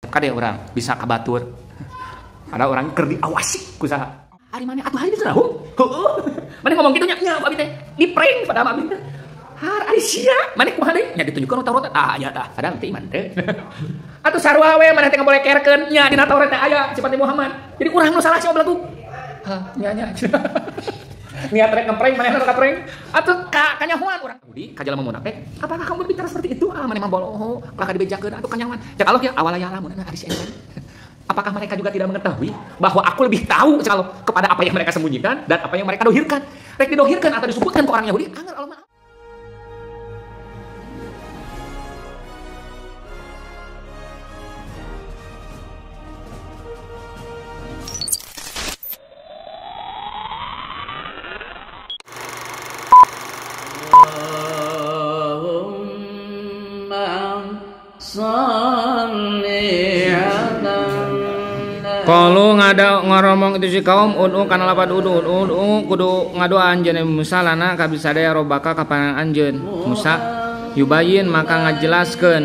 Kade urang bisa kabatur. Ada orang keur diawasi ku saha. Ari maneh atuh hari geus rahu. Heueuh. Maneh ngomong kitu nya nya abi teh. Di prank pada abi teh. Har ari sia, maneh kumaha deui? Nya ditunjukkeun Taurat. Ah nya tah, padahal teh iman teh. Atuh sarua we maneh teh ngabolekerkeun nya dina Taurat teh aya sifat Muhammad. Jadi urang nu salah sia belagu. Hah, nya nya. Niat rek ngeprank maneh nu kaprank. Atuh ka kanyahoan urang. Budi ka jalma munafik, apakah kamu berbicara seperti itu? Ah maneh mah boloho, ulah ka dibejakeun atuh kanyahoan. Cek Allah ya awala ya lamun ari sia. Apakah mereka juga tidak mengetahui bahwa aku lebih tahu kalau kepada apa yang mereka sembunyikan dan apa yang mereka dohirkan? Rek didohirkan atau disebutkan ke orang Yahudi, anger Allah. Kalau ngada ngoromong itu si kaum unu kana lapad udu unu kudu ngadoa anjeun Musa lana kabisadaya robaka kapanan anjeun Musa yubayin maka ngajelaskeun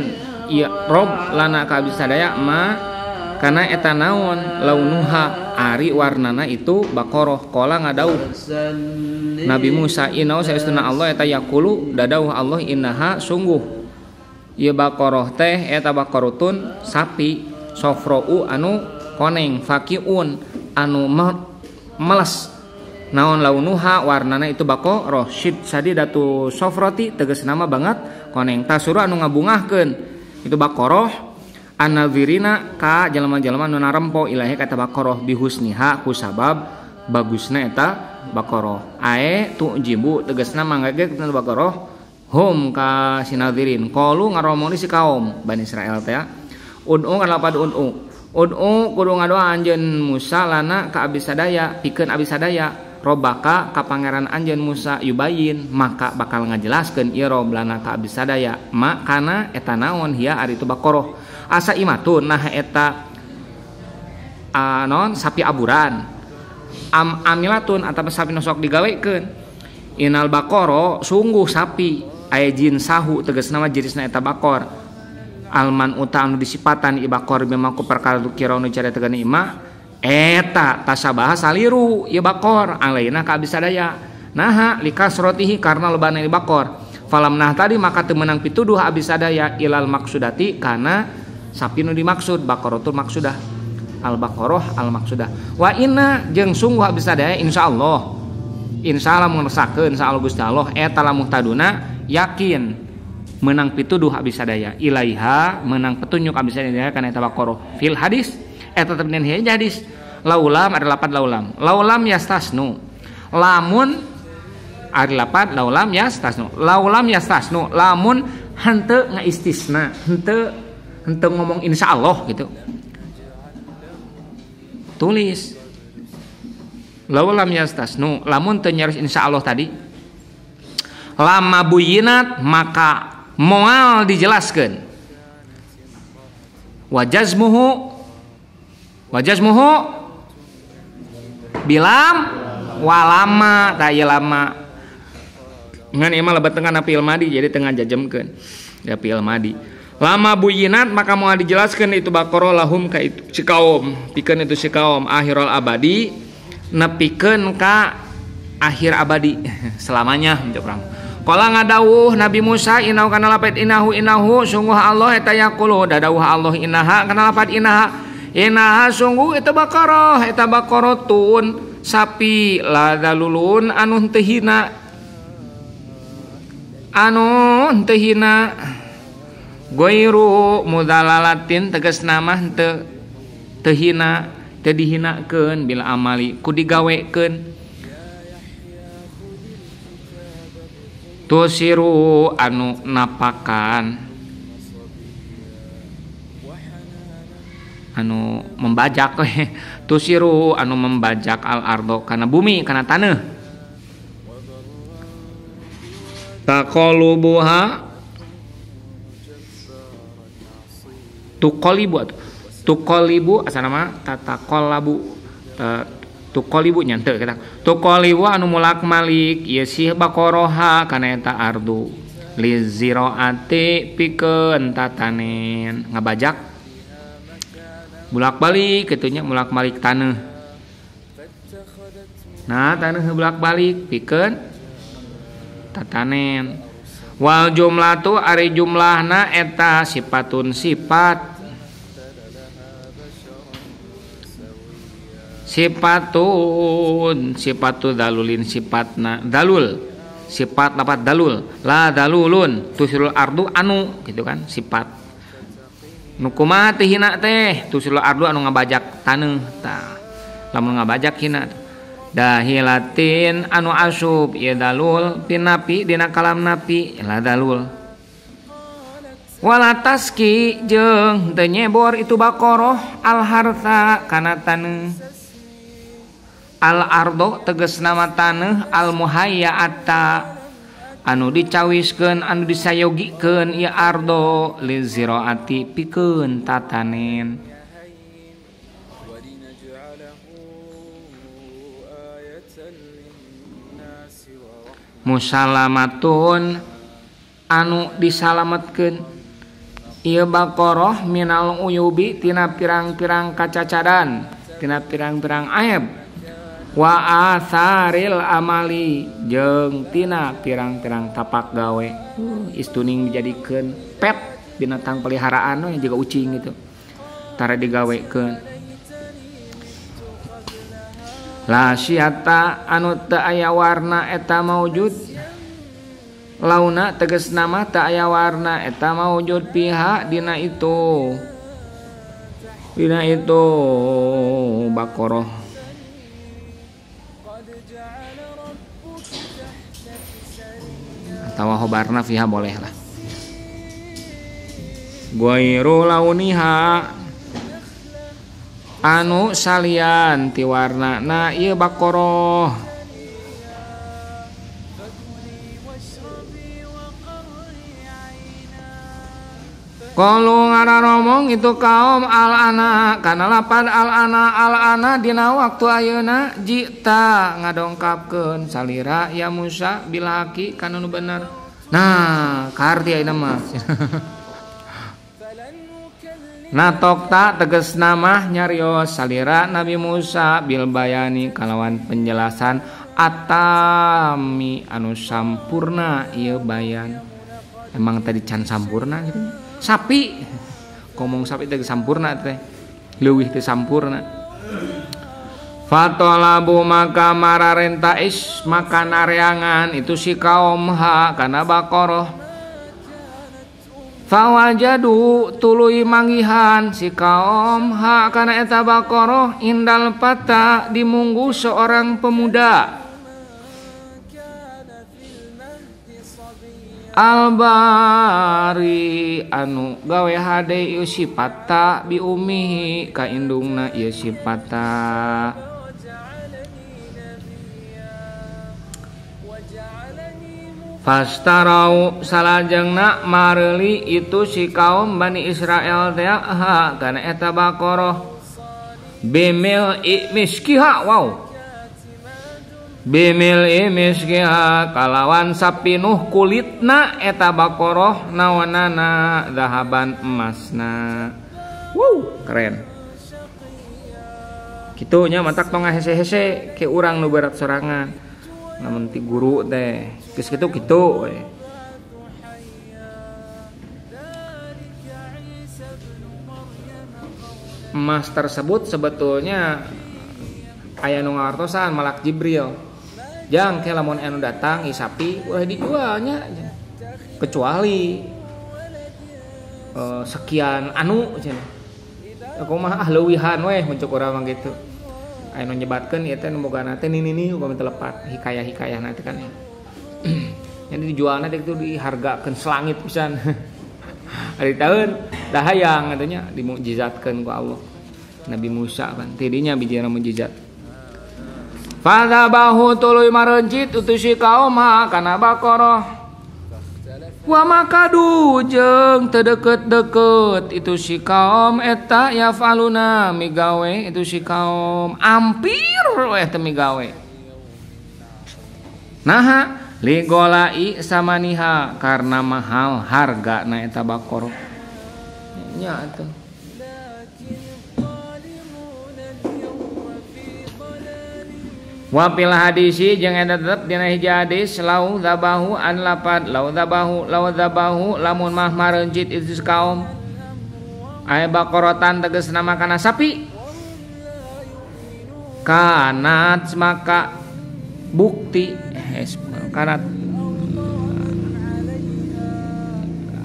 ieu rob lana kabisadaya ma kana eta naon launuha ari warnana itu bakoroh qala ngadauh Nabi Musa inau saestuna Allah eta yaqulu dadauh Allah innaha sungguh ieu bakoroh teh eta bakorotun sapi sofrou anu koneng fakiun anu meles naon launuha warnana itu bakoroh sadidatu sofroti tegas nama banget koneng tasuru anu ngabungahkeun itu bakoroh anadzirina ka jelema-jelema nu narempo ilahi kata bakoroh bihusniha ku sabab bagusna eta bakoroh ae tujibu tegasna mangage bakoroh hum ka sinadzirin qalu ngaromong si kaum Bani Israel teh un'u kana un'u un'u kudu ngadoa anjeun Musa lana ka abdi sadaya pikeun abdi sadaya robaka ka pangeran anjeun Musa yubayin maka bakal ngajelaskeun ieu rob lana ka abdi sadaya ma kana eta naon hia ari itu bakoroh asa imatun nah eta naon sapi aburan am amilatun atawa sapi nu sok digawekeun inal bakoro sungguh sapi aya jin sahu tegasna mah jenisna eta bakor alman uta anu disipatan ibakor memang ku perkara kira nu cara tegana ima eta tasabaha saliru ieu bakor alaina ka abdi sadaya naha likasrotihi karena lobana ibakor falam nah tadi maka teu meunang pituduh abdi sadaya ilal maksudati kana sapi nu dimaksud bakorotul maksudah al bakoroh al maksudah wa inna jeung sungguh abdi sadaya insyaallah insyaallah ngersakeun insyaallah Gusti Allah eta lamuh taduna yakin menang pituduh abdi sadaya ilaiha menang petunjuk abdi sadaya kana eta bakoroh fil hadis eta tetep dina hadis laulam ada lapan laulam laulam yastasnu lamun ada lapan laulam yastasnu laulam yastasnu lamun henteu ngaistisna henteu henteu ngomong insyaallah gitu tulis laulam yastasnu lamun teu nyaris insyaallah tadi lama buyinat maka moal dijelaskan wajazmuhu wajazmuhu bilam walama ta ieu lama ngan ieu mah lebet tengah fi'il madi jadi tengah jajemkeun ya fi'il madi lama buyinat maka moal dijelaskan itu bakoro lahum ka itu si kaum pikeun itu si kaum akhirul abadi nepikeun ka akhir abadi selamanya untuk urang. Kala ngadawuh Nabi Musa inau kana lapat inahu inahu sungguh Allah eta yaqulu dadawuh Allah inaha kana lapat inaha inaha sungguh eta bakoroh eta bakorotun sapi ladalulun anu teu hina anu teu hina goiru mudalalatin tegasna mah teu teu hina teu dihinakeun bila amali ku digawekeun tusiru anu napakan anu membajak tusiru anu membajak al ardo kana bumi kana taneuh taqalubuha tuqalibu atuh tuqalibu asana mah tataqallabu tuqalibu nya teu kita tuqalibu anu mulak malik ieu sih bakoroha kana eta ardu liziraati pikeun tatanen ngabajak Bolak-balik kitu nya bolak-balik taneuh. Nah taneuh bolak-balik pikeun tatanen. Wal jumlatu ari jumlahna eta sifatun sifat. Sifatun sifatu dalulin sifatna dalul sifat lapat dalul la dalulun tusirul ardu anu gitu kan sifat nu kumaha teh hina teh tusirul ardu anu ngabajak taneuh tah lamun ngabajak hina dahilatin anu asub ieu dalul pinapi dina kalam napi la dalul wala taski jeung teu nyebor itu baqarah al hartha kana taneuh al ardo tegas nama taneuh al muhayyaata anu dicawiskeun anu disayogikeun ieu ardo li ziraati pikeun tatanen. Musalamatun anu disalametkeun ieu baqarah minal uyubi tina pirang-pirang kacacadan tina pirang-pirang aib wa atharil amali jeung tina pirang-pirang tapak gawe. Istuning dijadikeun pet binatang peliharaan we juga ucing gitu tara digawekeun. La syata anu teu aya warna eta maujud launa tegas nama teu aya warna eta maujud piha dina itu baqarah. Atawa khobarna fiha boleh lah. Ghairu launiha anu salian ti warnana ieu baqarah. Qalu ngararomong itu kaum al-ana kana lapan al-ana dina waktu ayeuna jita ngadongkapkeun salira ya Musa bilhaqi kana nu bener. Nah, kaarti ayeuna mah. Natokta tegas nama nyarios salira Nabi Musa bil bayani kalawan penjelasan atami anu sampurna ieu bayan. Emang tadi can sampurna gitu. Sapi ngomong sapi teh sampurna teh leuwih teh sampurna. Fatolabu maka mararenta is maka nareangan itu si kaum ha kana baqarah. Fawajadu tuluy manggihan si kaum ha kana eta baqarah indal pata dimunggu seorang pemuda albari anu gawe hade ieu si pata bi umihi ka indungna ieu si pata. Fastarau salajengna mareuli itu si kaum Bani Israel teh ha kana eta baqarah bimil miskiha wow bimil miskiha kalawan sapinuh kulitna eta baqarah naonana zahaban emasna. Wow keren kitu nya matak tong ngahese-hese ke urang nu berat sorangan lamun ti guru teh geus kitu kitu we. Emas tersebut sebetulnya aya nu ngawartosan malak Jibril. Jang ke lamun anu datang ieu sapi ulah dijualnya kecuali sekian anu cenah. Kumaha ah leuwihan weh mun cek urang mah kitu. Aya nu nyebatkeun ieu teh nu bogana teh nini upami teu lepat hikayah-hikayahna teh kan. Jadi dijualna teh kitu dihargakeun selangit pisan. Ari taeun da hayang atunya dimukjizatkeun ku Allah. Nabi Musa kan tidinya bijina mukjizat. Fadzabahu tuluy marencit utus si kaum kana baqarah. Wa makadu jeung teu deukeut-deukeut itu si kaum eta yafaluna migawe itu si kaum ampir we teu migawe. Naha ligolai samaniha karena mahal hargana eta baqarah. Nya atuh. Wa fil hadisi jeung eta tetep dina hiji hadis lau dzabahu an lapad lau dzabahu lau dzabahu lamun mah marencit itu kaum aya baqaratan tegasna kana sapi kanat maka bukti kanat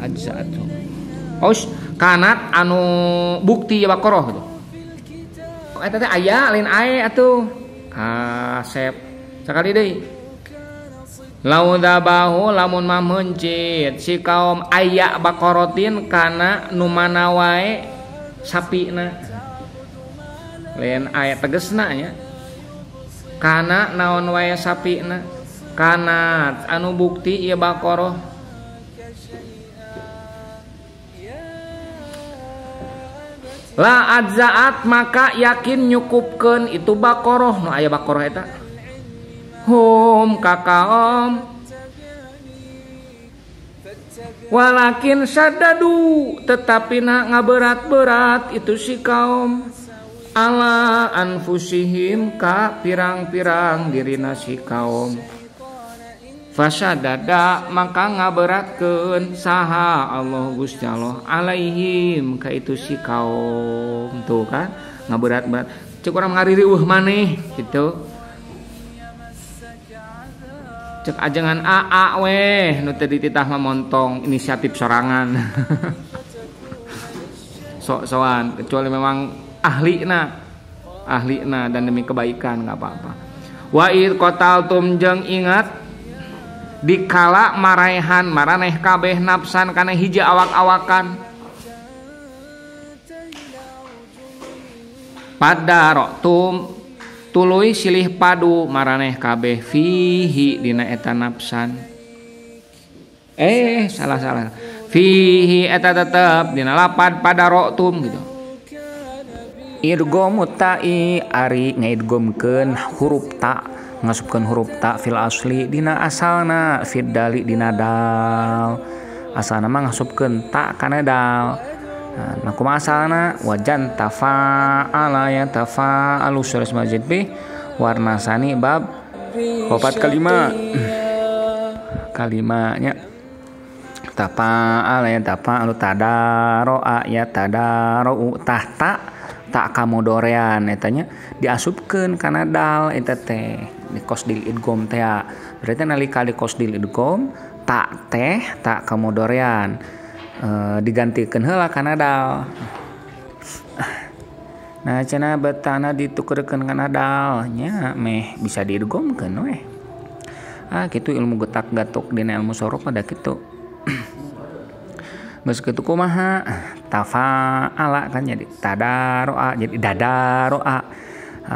ajza'atu os kanat anu bukti ya baqarah gitu eta teh aya lain ae atuh kasep sekali deui lau dzabahu lamun mah meuncit si kaum aya baqaratin kana nu mana wae sapina lain aya tegesna nya kana naon wae sapina kana anu bukti ieu baqarah la adzaat maka yakin nyukupkeun itu baqarah nu aya baqarah eta hum ka kaum walakin sadadu tetapi na ngaberat-berat itu si kaum ala anfusihim ka pirang-pirang dirina si kaum fasadada maka ngaberatkeun saha Allah Gusti Allah alaihim ka itu si kaum tuh kan ngaberat-berat cek urang ngaririweuh maneh gitu cek ajengan aa weh nu teu dititah mah montong inisiatif sorangan sok-sokan kecuali memang ahlina ahlina dan demi kebaikan nggak apa-apa. Wa id qataltum jeung ingat dikala maraehan maraneh kabeh nafsan kana hiji awak-awakan padaroktum tuluy silih padu maraneh kabeh fihi dina eta nafsan salah fihi eta tetep dina lapad padaroktum gitu. Idgham ta'i ari ngaidghamkeun huruf ta ngasupkeun huruf ta fil asli dina asalna fid dali dina dal asalna mah ngasupkeun ta kana dal. Nah kumaha asalna wajan tafa'ala ya tafa'alu suras masjid bi warna sani bab opat kalima kalimanya tafa'ala ya tafa'alu tadaro'a ya tadarou tahta tak kamodorean etanya diasupkeun kana dal eta teh di qasdil idgham teh berarti nalika di qasdil idgham tak teh tak kamodorean digantikeun heula kana dal. Nah cenah betana ditukerkeun kana dal nya meh bisa diidghamkeun weh. Ah kitu ilmu getak gatok dina ilmu sorof mah da kitu. Geus kitu kumaha tafa'ala kan jadi tadaroa jadi dadaroa.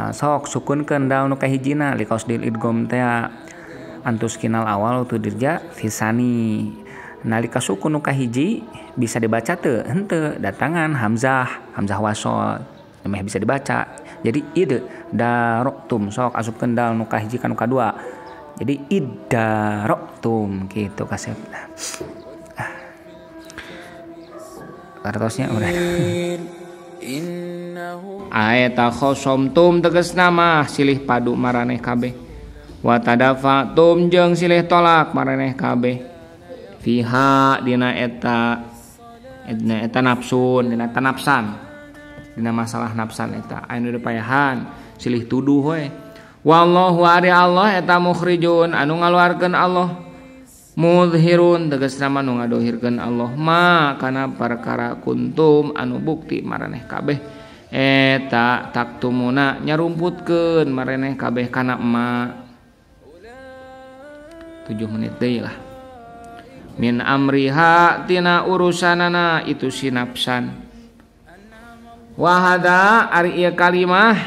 Sok sukunkeun dal nu kahijina liqasdil idgham teh antus kinal awal tu dirja fisani. Nalika sukun nu kahiji bisa dibaca teu henteu datangan hamzah hamzah wasol meh bisa dibaca. Jadi id daroktum sok asupkeun dal nu kahiji ka nu kadua. Jadi idaroktum kitu kasep. Kartosnya udah. Aeta khosomtum tegasna mah silih padu maraneh kabeh. Wa tadafatum jeung silih tolak maraneh kabeh. Fiha dina eta dina eta nafsun dina eta nafsan. Dina masalah nafsan eta anu dipayahan silih tuduh we. Wallahu ari Allah eta mukhrijun anu ngaluarkeun Allah. Mudhirun tegasna mah nu ngadohirkeun Allah ma kana perkara kuntum anu bukti maraneh kabeh eta taktumuna nyarumputkeun maraneh kabeh kana ma 7 menit deui lah min amriha tina urusanana itu sinapsan wa hadza ari ieu kalimah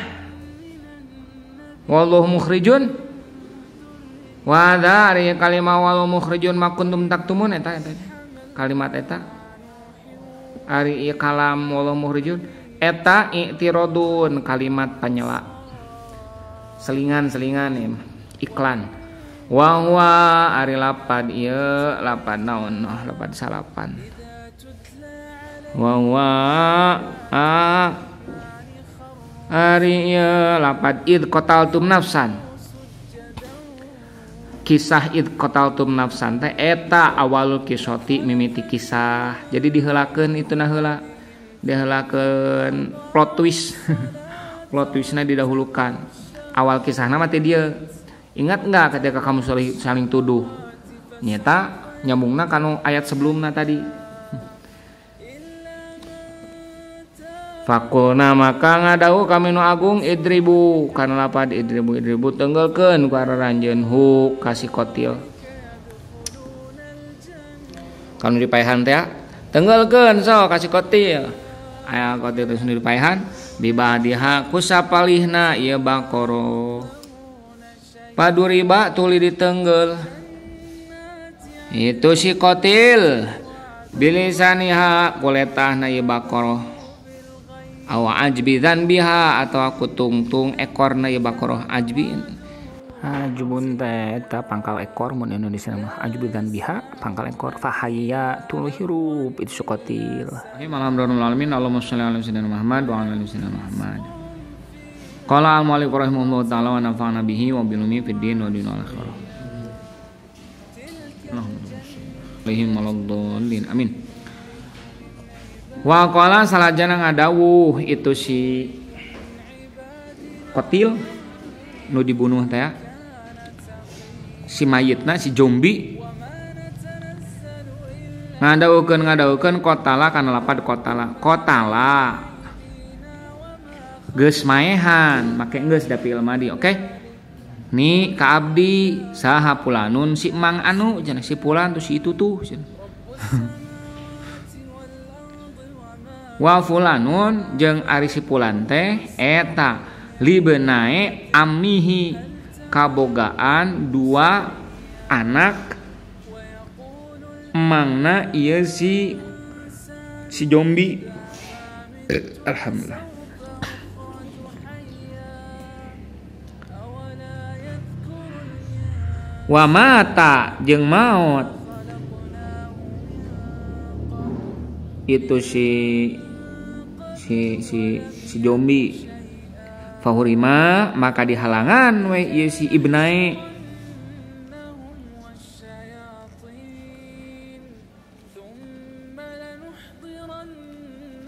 wallahu mukhrijun wa hadza ari kalimah wallahu mukhrijun ma kuntum taktumun eta eta kalimat eta ari ieu kalam wallahu mukhrijun eta i'tiradun kalimat panyela selingan-selingan ya iklan wa huwa ari lapad ieu lapad naon lapad salapan wa huwa ari ieu lapad id qataltum nafsan Kisah id qataltum nafsan teh eta awalul kisoti mimiti kisah. Jadi diheulakeun ituna heula. Diheulakeun plot twist. Plot twistna didahulukan. Awal kisahna mah teh dieu. Ingat enggak ketika kamu saling tuduh? Nyata nyambungna kanu ayat sebelumna tadi. Fakulna maka ngadau kami nu agung idribu kana lapad idribu idribu tenggelkeun ku aranjeun hu kasih kotil. Kanu dipaehan teh tenggelkeun sok kasih kotil. Aya kotil teh dipaehan bibadiha ku sapalihna ieu bakoro. Paduriba tuli ditenggel. Itu si kotil bilisaniha kuletahna ieu bakoro. Awa ajbi biha atau aku tungtung ekorna ieu bakoroh ajbi. Ajbun teh eta pangkal ekor mun Indonesia mah ajbi biha pangkal ekor fahayya tuluy hirup itu sukotil. Alhamdulillah alamin Allahumma shalli ala sayyidina Muhammad wa ala ali sayyidina Muhammad. Qala al-mu'allif rahimahullahu taala wa nafa'ana bihi wa bil ulumi fid din wa dunya wal akhirah. Allahumma shalli ala amin. Wa qala salajana ngadawuh itu si kotil nu dibunuh teh si mayitna si zombie ngadawukeun kotala kana lapad kotala kotala geus maehan make geus da fi'il madi oke ni ka abdi saha pulanun si mang anu cenah si pulan tuh si itu tuh cenah. Wa fulanun jeung ari si fulan teh eta libenae amihi kabogaan dua anak emangna ieu si zombie. Alhamdulillah. Wa mata jeung maot itu si zombie fahurima maka dihalangan we ieu si ibnae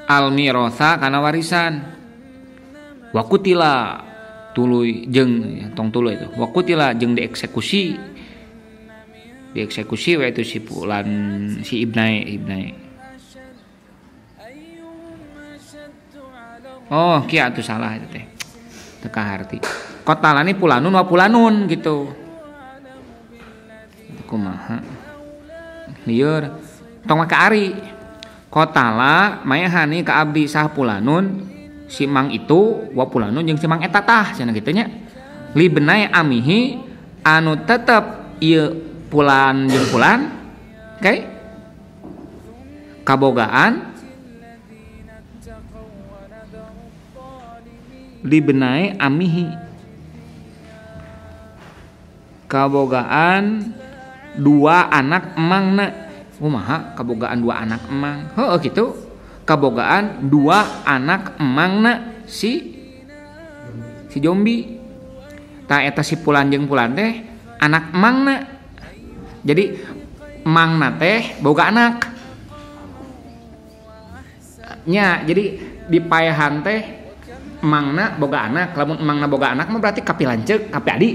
almirotha kana warisan wakutila tuluy jeung tong tuluy itu wakutila jeung dieksekusi we itu si pulan si ibnae. Oh, kia atuh salah itu teh. Teu kaharti. Kotalani pulanun wa pulanun gitu. Kumaha? Lieur. Tong make ari. Kotala maehani ka abdi sah pulanun si mang itu wa pulanun jeung si mang eta tah cenah kitu nya. Libenai amihi anu tetep ieu pulan jeung pulan. Oke? Okay? Kabogaan libenai amihi kabogaan dua anak emangna kumaha kabogaan dua anak emang heuh kitu kabogaan dua anak emangna si zombie tah eta si pulan jeung pulan teh anak emangna jadi emangna teh boga anak nya jadi dipaehan teh emangna boga anak lamun emangna boga anak mah berarti kapi lanceuk kapi adi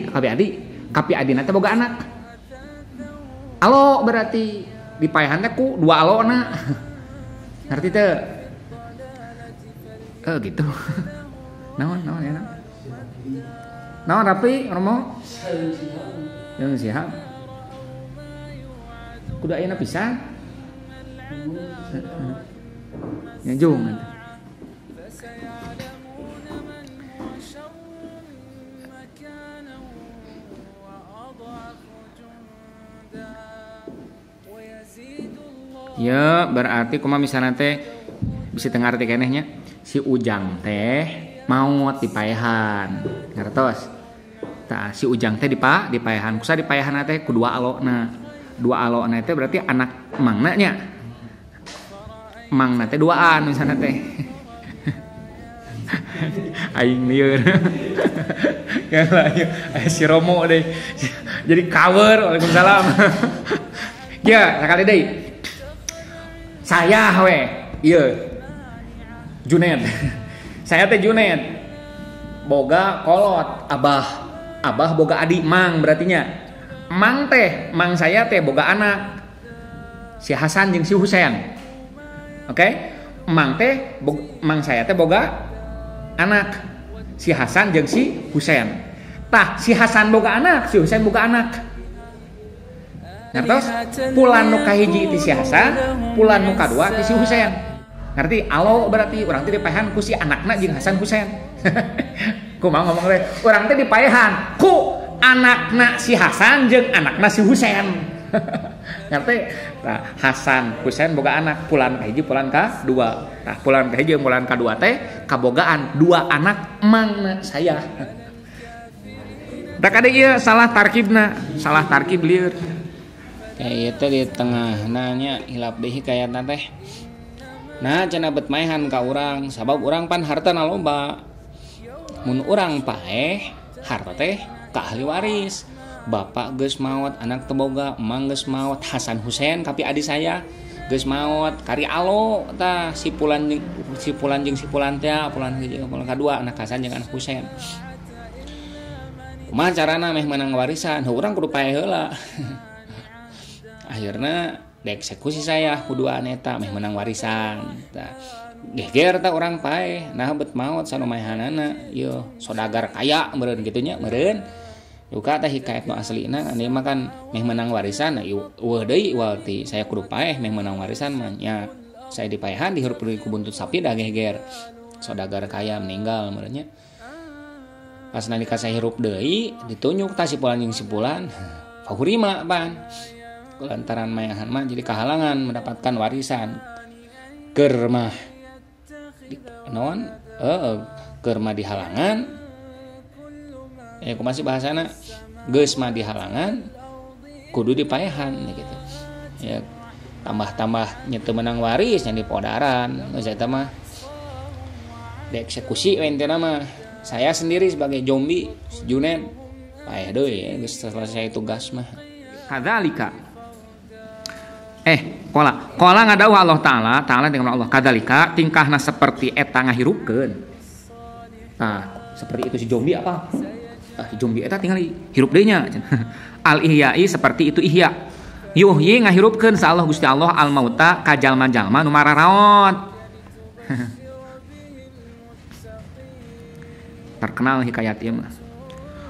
kapi adina teh boga anak alo berarti dipaehan teh ku dua alona ngerti teu gitu naon naon ya naon rapi romo yang siap kudu ayeuna pisan nya jung ya berarti kumaha misalna teh bisa teu ngarti keneh nya si Ujang teh maot dipaehan ngartos tah si Ujang teh dipaehan kusa dipaehan teh ku dua alona teh berarti anak emangna nya emangna teh duaan misalna teh aing lieur aya si Romo deh Jadi cover. Waalaikumsalam. Ya, sekali deui. Saya we, ieu Junet. Saya teh Junet. Boga kolot abah. Abah boga adik mang berartinya. Mang teh, mang saya teh boga anak. Si Hasan jeung si Husen. Oke? Mang teh mang saya teh boga anak. Si Hasan jeung si Husen. Tah, si Hasan boga anak, si Husen boga anak. Ngertos? Pulan nu kahiji ti si Hasan, pulan nu kadua ti si Husen. Ngerti? Alo berarti urang teh dipaehan ku si anakna jeung Hasan Husen. Kumaha ngomong teh? Urang teh dipaehan ku anakna si Hasan jeung anakna si Husen. Ngerti? Nah, Hasan Husen boga anak, pulan kahiji pulan kadua. Nah, pulan kahiji pulan kadua teh kabogaan dua anak emangna saya. Tak ada ieu salah tarkibna, salah tarkib lieur. Kayak ieu teh di tengah nanya hilap deui hikayatna teh. Nah, cenah bet maehan ka urang, sabab urang pan hartana loba. Mun urang paeh, harta teh ka ahli waris. Bapak geus maot, anak teu boga, emang geus maot, Hasan Husen kapi adi saya geus maot, kari alo tah si pulan jeung si pulan teh, pulan hiji pulan kadua anak Hasan jeung anak Husen. Kumaha carana meh menang warisan? Heuh urang kudu paeh heula. Akhirna dieksekusi saya kuduaan eta meh menang warisan. Tah geger tah urang paeh, nah bet maot sanumaehanana ieu sodagar kaya meureun kitu nya meureun. Duka teh hikayat nu aslina anu mah kan meh menang warisan eueuh deui walti saya kudu paeh meh menang warisan mah nya saya dipaehan dihirup deui ku buntut sapi dah geger sodagar kaya meninggal meureun nya. Pas nalika saya hirup deui ditunjuk tah si pulan jeung si pulan fahurima pan lantaran maehan mah jadi kahalangan mendapatkan warisan keur mah naon keur mah dihalangan ya kumaha sih bahasana geus mah dihalangan kudu dipaehan gitu ya tambah-tambah nya teu menang waris nya dipodaran geus eta mah dieksekusi we intina mah. Saya sendiri sebagai zombie Junet paeh deui geus selesai tugas mah. Kadzalika qala qala ngadawuh Allah taala taala dengan Allah kadzalika tingkahna seperti eta ngahirupkeun. Tah seperti itu si zombie apa? Ah, zombie eta tingali hirup deui nya. Al ihya'i seperti itu ihya. Yuhyi ngahirupkeun sa Allah Gusti Allah al mauta ka jalma-jalma nu mararaot. Terkenal hikayat ieu mah.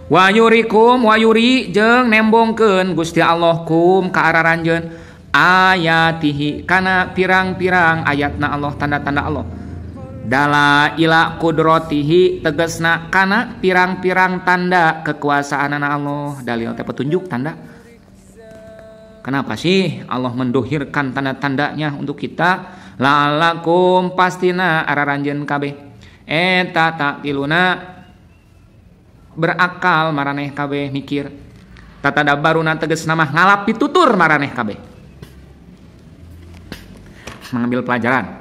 Wa yurikum wa yuri jeung nembongkeun Gusti Allah kum ka araranjeun ayatihi kana pirang-pirang ayatna Allah tanda-tanda Allah. Dalaila qudratihi tegesna kana pirang-pirang tanda kekuasaanana Allah. Dalil teh petunjuk tanda. Kenapa sih Allah mendohirkan tanda-tandanya untuk kita? La'allakum pastina araranjeun kabeh. Eta ta'qiluna berakal maraneh kabeh mikir. Tatadabbaruna tegesna mah ngalap pitutur maraneh kabeh. Mengambil pelajaran.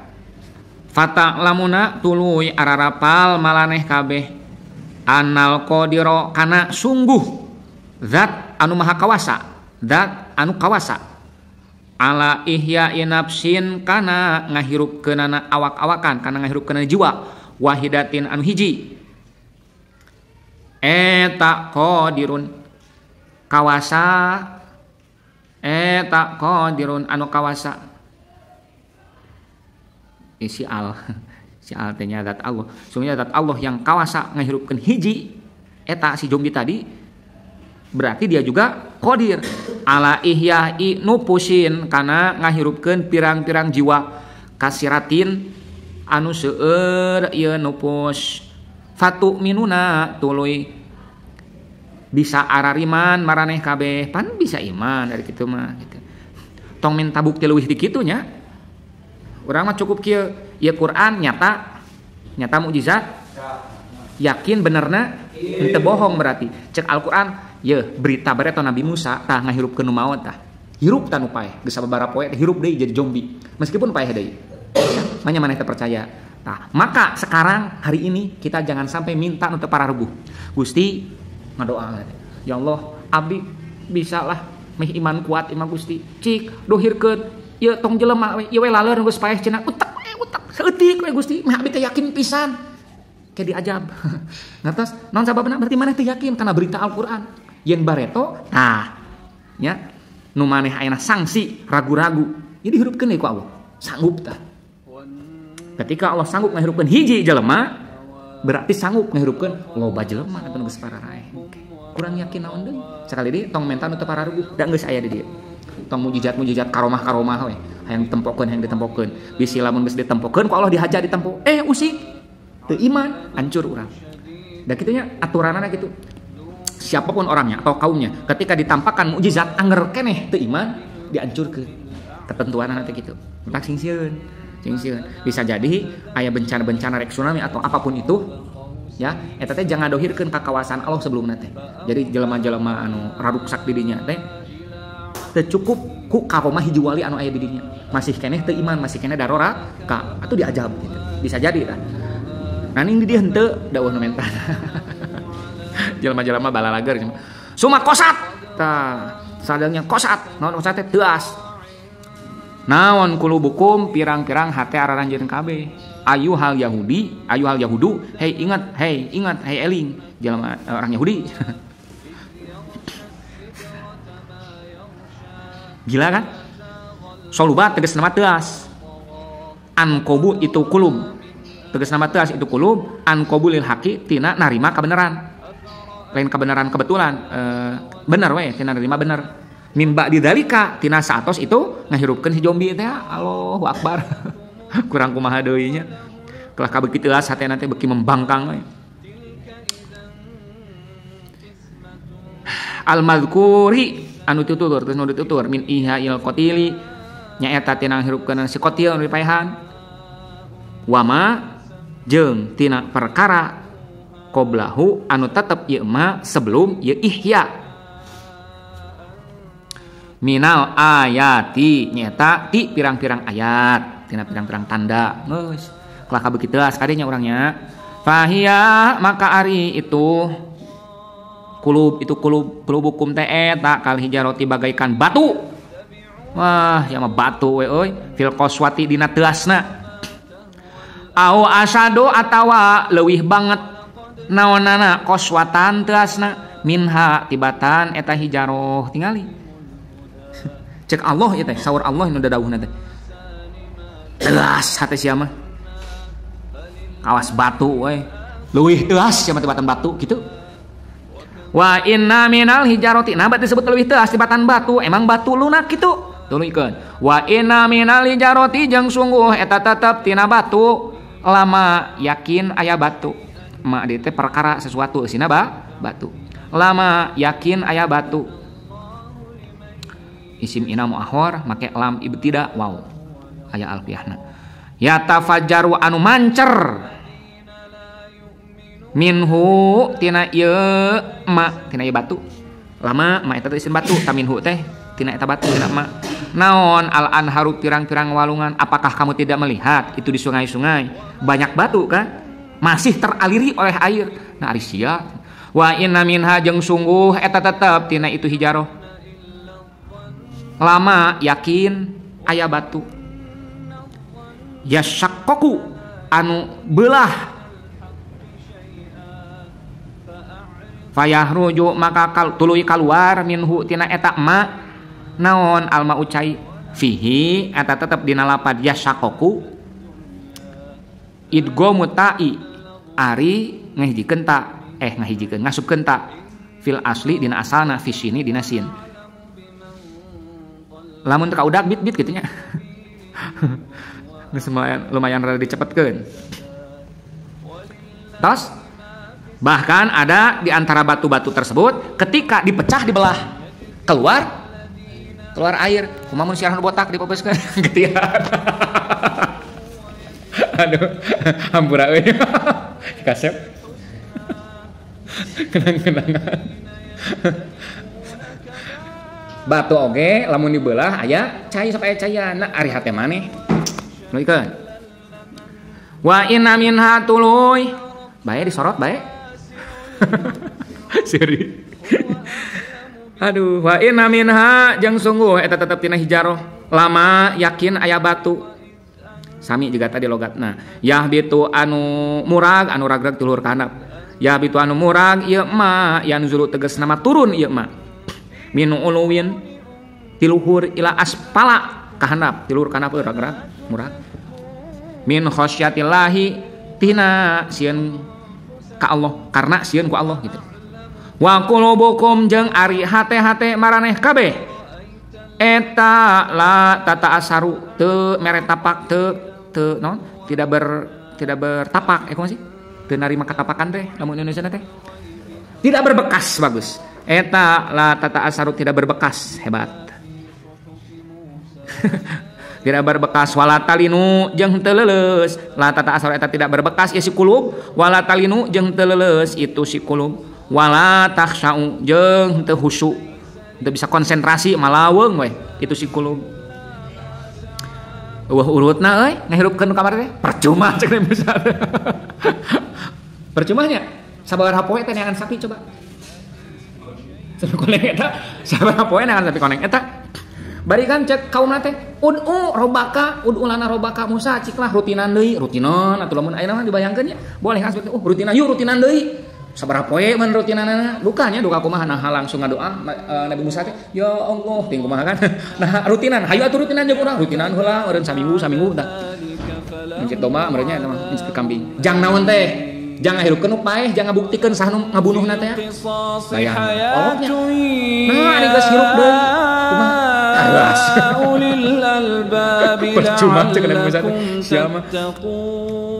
Fata'lamuna tuluy ararapal malaneh kabeh anal qadira kana sungguh zat anu maha kawasa, zat anu kawasa ala ihya'i nafsin kana ngahirupkeunana awak-awakan, kana ngahirupkeunana jiwa wahidatin anu hiji eta qadirun kawasa, eta qadirun anu kawasa. Si al teh nya zat Allah, sungguhnya zat Allah yang kawasa ngahirupkeun hiji eta si zombie tadi berarti dia juga qadir ala ihya'i nupusin kana ngahirupkeun pirang-pirang jiwa kasiratin anu seueur ieu nupus fatu minuna tuluy bisa arariman maraneh kabeh pan bisa iman dari kitu mah gitu. Tong minta bukti leuwih di kitu nya. Urang mah cukup kieu, ieu Quran nyata, nyata mukjizat. Yakin benerna henteu bohong berarti. Cek Al-Quran, ye berita bareto Nabi Musa tah ngahirupkeun nu maot tah. Hirup tah nu paeh, geus sababaraha poe hirup deui jadi zombie. Meskipun paeh deui. Ya, manya maneh teu percaya. Tah, maka sekarang hari ini kita jangan sampai minta nu teu pararuguh. Gusti ngadoa, ya Allah, abdi Bisa lah meh iman kuat imah Gusti. Cik dohirkeun ieu tong jelema we ieu we laleur geus paeh cenah utek we utek saeutik we Gusti meh abdi teh yakin pisan. Ke diajab. Ngartos naon sababna berarti maneh teh yakin kana berita Al-Qur'an. Yen bareto tah nya nu maneh ayeuna sangsi ragu-ragu. Ieu dihirupkeun deui ku Allah. Sanggup tah. Ketika Allah sanggup ngahirupkeun hiji jelema berarti sanggup ngahirupkeun loba jelema atuh geus pararaeh. Kurang yakin naon deui. Sakali deui tong menta nu teu pararuguh da geus aya di dieu. Tong mujizat-mujizat karomah-karomah we hayang ditempokeun hayang ditempokeun. Bisi lamun geus ditempokeun ku Allah dihaja ditempo. Usik teu iman hancur urang. Da kitu nya aturanana kitu. Siapapun orangnya atau kaumnya ketika ditampakkan mukjizat anger keneh teu iman dihancurkeun. Ketentuanana teh kitu. Entak sing sieun. Sing sieun. Bisa jadi aya bencana-bencana rek tsunami atau apapun itu ya eta teh jangan dohirkeun ka kawasan Allah sebelumna teh. Jadi jelema-jelema anu raruksak di dinya teh teu cukup ku karomah hiji wali anu aya di dinya. Masih keneh teu iman, masih keneh darora ka atuh diajab gitu. Bisa jadi tah. Nah ning di dieu henteu da eueuh nu menta. Jelema-jelema balalager suma kosat tah sadangnya kosat naon kosat teh teuas. Naon kulubukum pirang-pirang hate araranjeun kabeh. Ayuhal Yahudi, ayuhal Yahudu, hei ingat, hei eling, jelema orang Yahudi. Gila kan? Soluba tegas nama teas. Ankobu itu kulub. Tegas nama teas itu kulub, ankobu lil haqi tina narima kebenaran. Lain kebenaran kebetulan, bener we tina narima bener. Min ba'di dzalika tina saatos itu ngahirupkeun si zombie teh. Allahu akbar. Kurang kumaha deui nya. Kelah kabeuki teuas hatena teh beuki membangkang we. Al mazkuri anu tutur terus nu ditutur min ihail qatili nyaeta tina ngahirupkeun si qatil anu dipaehan. Wama jeung tina perkara qoblahu anu tetep ieu ma sebelum ieu ihya. Minal ayati nyata ti pirang-pirang ayat tina pirang-pirang tanda geus kalah kabeuki teuas kadinya urangnya fahia maka ari itu kulub itu kulub kulubukum teh eta kal hijaroti bagaikan batu. Wah ya mah batu we euy fil qaswati dina teuasna au asado atawa leuwih banget naonana qaswatan teuasna minha tibatan eta hijaroh tingali. Cek Allah ieu teh saur Allah nu dadawuhna teh. Teas hate sia mah. Kawas batu we. Leuwih teas sia mah tibatan batu kitu. Wa inna minal hijarati nah berarti disebut leuwih teas tibatan batu, emang batu lunak kitu. Tuluykeun. Wa inna minal hijarati jeung sungguh eta tetep tina batu lama yakin aya batu. Ma di teh perkara sesuatu eusina batu. Lama yakin aya batu. Isim ina muahor make lam ibtida waw aya alfiahna yatafajjaru anu mancer minhu tina ieu ma tina ieu batu lama ma eta teh isim batu taminhu teh tina eta batu tina ma naon al anharu pirang-pirang walungan apakah kamu tidak melihat itu di sungai-sungai banyak batu kan masih teraliri oleh air nah ari sia wa inna minha jeung sungguh eta tetep tina itu hijaroh lama yakin aya batu yasakkoku anu belah fayahruju maka tuluy kaluar minhu tina eta ma naon alma ucai fihi eta tetep dina lapad yasakkoku idghamu ta'i ari ngahijikeun ta ngahijikeun ngasupkeun ta fil asli dina asalna fi sini dina sin lamun teu kaudak bit-bit kitu nya. Geus lumayan rada dicepetkeun. Tos bahkan ada di antara batu-batu tersebut ketika dipecah dibelah keluar keluar air. Kumaha mun siarah nu botak dipopeskeun getihan. Aduh, hampura euy. Kasep. Kenang-kenangan. Batu oge lamun dibelah aya cai sampai aya caian. Nah ari hate maneh. Nuluykeun. Wa inna minha tuluy. Bae disorot bae. Seri. Aduh, wa inna minha jeung sungguh eta tetep tina hijaroh lama yakin aya batu. Sami juga tadi logatna. Yahbitu anu murag anu ragrag ti luhur ka handap. Yahbitu anu murag ieu ma yanzulu tegas nama turun ieu ma. Min uluwin ti luhur ila aspala ka handap, ti luhur ka handap ragrag murag. Min khasyatillahi tina sieun ka Allah, karena sieun ku Allah gitu. Wa qulubukum jeung ari hate-hate maraneh kabeh eta la tata asaru teu mere tapak teu teu naon tidak bertapak kumaha sih teu narima katapakan teh lamun Indonesia teh tidak berbekas bagus eta la tata asaru tidak berbekas hebat. Tidak berbekas wala talinu jeung teu leuleus la tata asaru eta tidak berbekas ieu si kulub wala talinu jeung teu leuleus itu si kulub wala takhsa'u jeung teu husyu teu bisa konsentrasi malaweung we itu si kulub. Eueuh urutna euy ngahirupkeun kamar teh percuma cek Musa. Percuma nya sabaraha poe teh neangan sapi coba. Sapi koneng eta sabaraha poe neangan sapi koneng eta. Bari kan cek kaumna teh ud'u robaka ud'u lana robaka Musa cik lah rutinan deui rutinan atuh lamun ayeuna mah dibayangkeun nya boleh kan seperti rutinan yuk rutinan deui. Sabaraha poe mun rutinanana dukanya duka kumaha nah langsung ngadoa Nabi Musa teh ya Allah ting kumaha kan nah rutinan hayu atuh rutinan jeung urang rutinan heula eureun saminggu saminggu tah mencit domba meureunnya eta mah mencit kambing jang naon teh jang ngahirupkeun nu paeh jang ngabuktikeun saha nu ngabunuhna teh bayang Allahnya nah ari geus hirup deui kumaha alas percuma cek Nabi Musa teh sia mah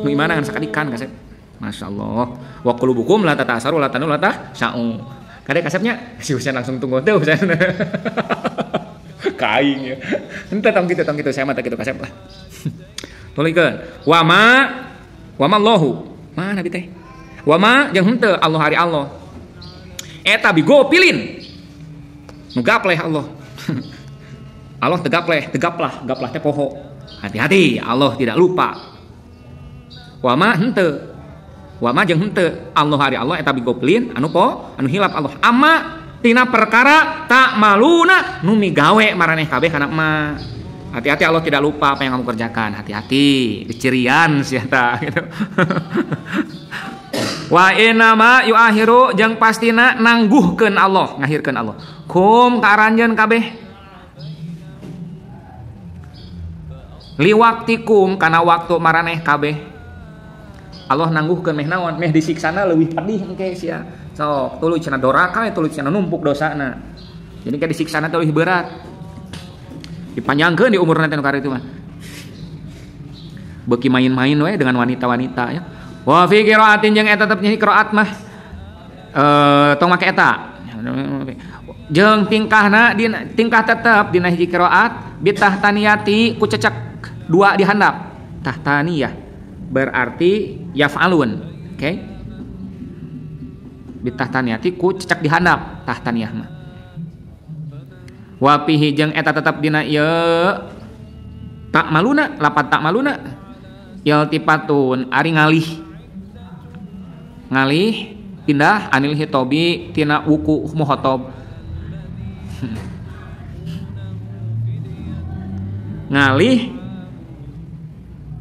nu imana ngan sakadikan kasep. Masya Allah. Wa qulubukum la tata'asaru la tanu la tahsa'u. Kade kasepnya si Husain langsung tunggu teh Husain. Kaing ya. Henteu tong kitu saya mah teh kitu kasep lah. Tulikeun. Wa ma Allahu. Mana bi teh? Wa ma jeung henteu Allah ari Allah. Eta bigopilin. Nu gapleh Allah. Allah tegapleh, tegaplah, gaplah teh poho. Hati-hati, Allah tidak lupa. Wa ma henteu wama jeung henteu Allah ari Allah eta bigoplin anu po anu hilap Allah ama tina perkara tak maluna nu migawe maraneh kabeh kana ma. Hati-hati Allah tidak lupa apa yang kamu kerjakan. Hati-hati dicirian sia ta gitu. Wa inna ma yuahiru jeung pastina nangguhkeun Allah ngahirkeun Allah kum ka aranjeun kabeh liwaktikum kana waktu maraneh kabeh. Allah nangguhkeun meh naon meh disiksana leuwih pedih engke sia sok tuluy cenah doraka tuluy cenah numpuk dosana jadi ke disiksana teh leuwih berat dipanjangkeun di umurna teh nu kitu mah beuki main-main we dengan wanita-wanita ya. Wa fi qiraatin jeung eta tetep nyanyi qiraat mah tong make eta jeung tingkahna dina tingkah tetep dina hiji qiraat bitahtaniyati ku cecek dua di handap tahtaniyah berarti yaf'alun, oke? Okay? Bitahtaniyati ku cecek dihandap tahtaniyah mah. Wa fihi jeung eta tetep dina ieu tak maluna, lapat tak maluna. Iltifatun ari ngalih. Ngalih pindah anil hitobi tina wuku muhotob. Ngalih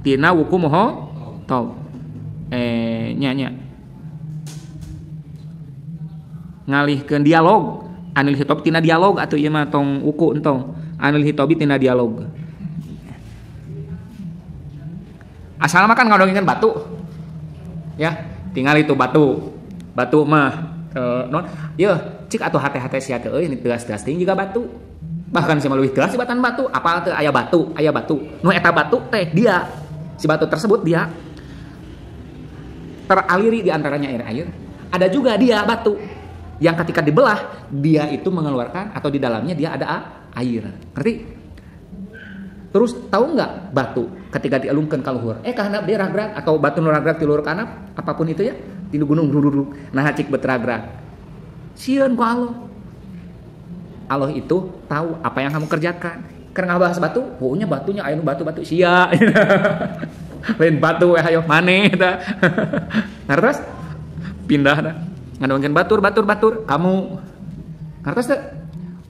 tina wuku muhotob. Nya ngalihkeun dialog anil hitob tina dialog atuh ieu mah tong wuku entong anil hitobi tina dialog asal mah kan ngadongengkeun batu ya tinggal itu batu batu mah non yeuh cik atuh hate-hate sia teh euy tegas-tegas ting juga batu bahkan sia mah leuwih tegas tibatan batu apal teu aya batu nu eta batu teh dia si batu tersebut dia teraliri di antaranya air-air. Ada juga dia batu yang ketika dibelah dia itu mengeluarkan atau di dalamnya dia ada air. Ngerti? Terus tahu nggak batu ketika dialungkan ka luhur? Ka handap dia ragrag atau batu nu ragrag ti luhur ka handap, apapun itu ya, di gunung rururuk. Nah cik bet ragrag. Sieun ku Allah. Allah itu tahu apa yang kamu kerjakan. Keur ngabahas batu, pokoknya batunya aya nu batu-batu sia. Lain batu we hayo maneh eta. Ngartos? Pindah dah. Ngadongkeun batur batur batur kamu. Ngartos teu?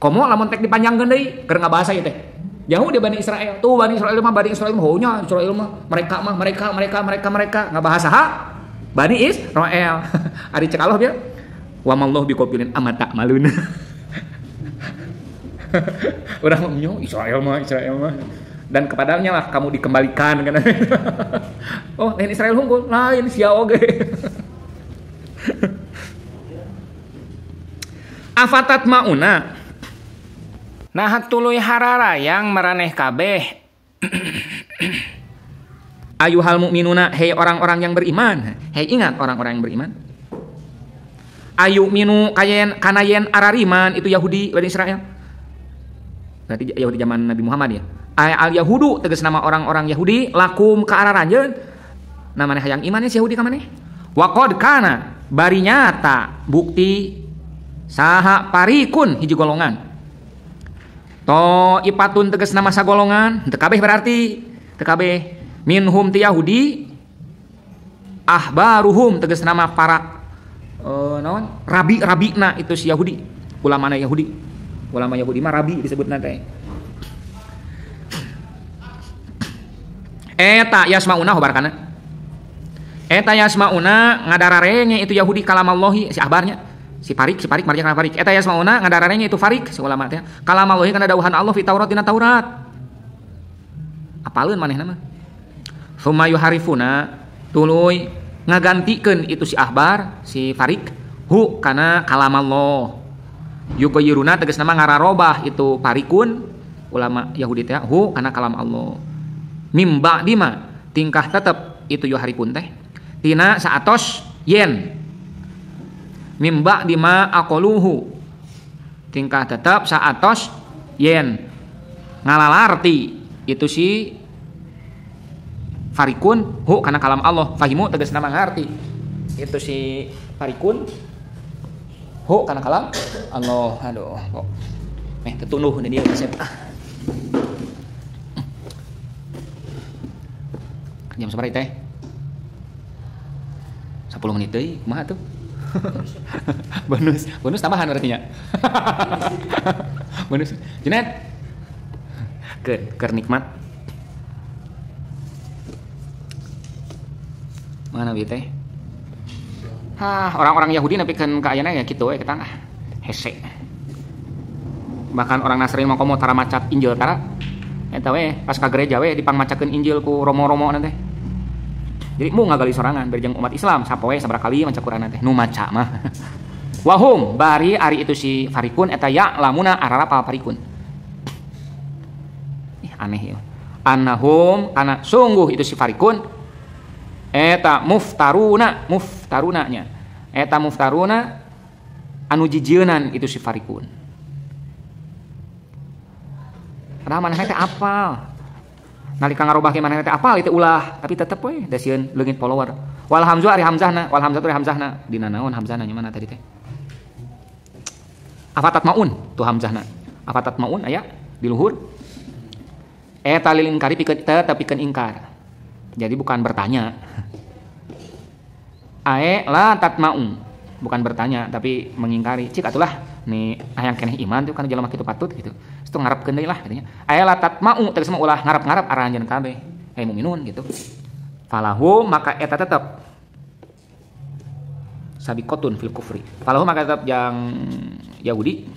Komo lamun tek dipanjangkeun deui keur ngabahasa ieu teh. Jauh dia Bani Israel. Tuh Bani Israel mah Bani Israel mah honya Israel mah mereka mah mereka mereka mereka mereka ngabahasa ha Bani Israel. Ari cek Allah bieu wa mallahu biqabilin amma ta'malun. Urang mah nyo Israel mah Israel mah. Dan kepadanya lah kamu dikembalikan kan. Oh, lain Israel hungkul, lain sia oge. Afatat mauna. Nah tuluy harara yang maraneh kabeh. Ayuhal mukminuna, hei orang-orang yang beriman. Hei ingat orang-orang yang beriman. Ayu minu kayen kanayen arariman itu Yahudi Bani Israel. Berarti Yahudi zaman Nabi Muhammad ya. Al Yahudu tegas nama orang-orang Yahudi lakum ka araranjeun. Nah maneh hayang imannya si Yahudi ka maneh. Wa qad kana bari nyata bukti saha parikun hiji golongan. To ipatun tegas nama sagolongan, teu kabeh berarti teu kabeh minhum ti Yahudi ahbaruhum tegas nama para naon rabi-rabina itu si Yahudi, ulamana Yahudi. Ulama Yahudi mah rabi disebutna teh. Eta yasmauna hobarkana. Eta yasmauna ngadararenge itu Yahudi kalamallahi si ahbarnya. Si parik marja kana parik. Eta yasmauna ngadararenge itu farik si ulama teh. Kalamallahi kana dawuhan Allah fi Taurat dina Taurat. Apaleun manehna mah. Summa yuharifuna tuluy ngagantikeun itu si ahbar, si farik hu kana kalamallah. Yuqayyiruna tegasna mah ngararobah itu parikun ulama Yahudi teh hu kana kalam Allah. Mimba dima tingkah tetep itu yuharifun teh tina saatos yen mimba dima aqaluhu tingkah tetep saatos yen ngalalarti itu si farikun hu kana kalam Allah fahimu tegasna mangarti itu si farikun hu kana kalam Allah. Aduh kok meh tetunduh di dia resep. Jam sabaraha teh? 10 menit deui, kumaha tuh? Bonus tambahan berarti nya. Bonus. Junet. Keur nikmat. Mana bi teh? Hah, orang-orang Yahudi nepikeun ka ayeuna ya kitu we ketang ah. Hese. Bahkan orang Nasrani mah komo tara maca Injil tara. Eta we pas ka gereja we dipangmacakeun Injil ku romo-romo teh. Jadi mau ngagali sorangan berjeng umat Islam sapoe sabaraha kali maca Quran teh nu maca mah. Wahum bari ari itu si farikun eta ya lamuna ararapal farikun. Ih aneh ya. Annahum kana sungguh itu si farikun eta muftaruna muftaruna nya. Eta muftaruna anu jijienan itu si farikun. Padahal manehna teh apal. Nalika ngarobah ke manehna teh apal itu ulah, tapi tetep we da sieun leungit follower. Wal hamzu ari hamzahna, wal hamzatu ari hamzahna. Dina naon hamzahna nya mana tadi teh? Afatat maun tuh hamzahna. Afatat maun aya di luhur. Eta lil ingkari pikeun tetep pikeun ingkar. Jadi bukan bertanya. Ae la tatmaun, bukan bertanya tapi mengingkari. Cik atulah nih hayang keneh iman tuh kan jelema kitu patut gitu. Itu ngarepkeun deui lah katanya. Aya la tatma'u tegas mah ulah ngarep-ngarep aranjeun kabeh. Hey mukminun gitu. Falahu maka eta tetep sabiqatun fil kufri. Falahu maka tetep yang Yahudi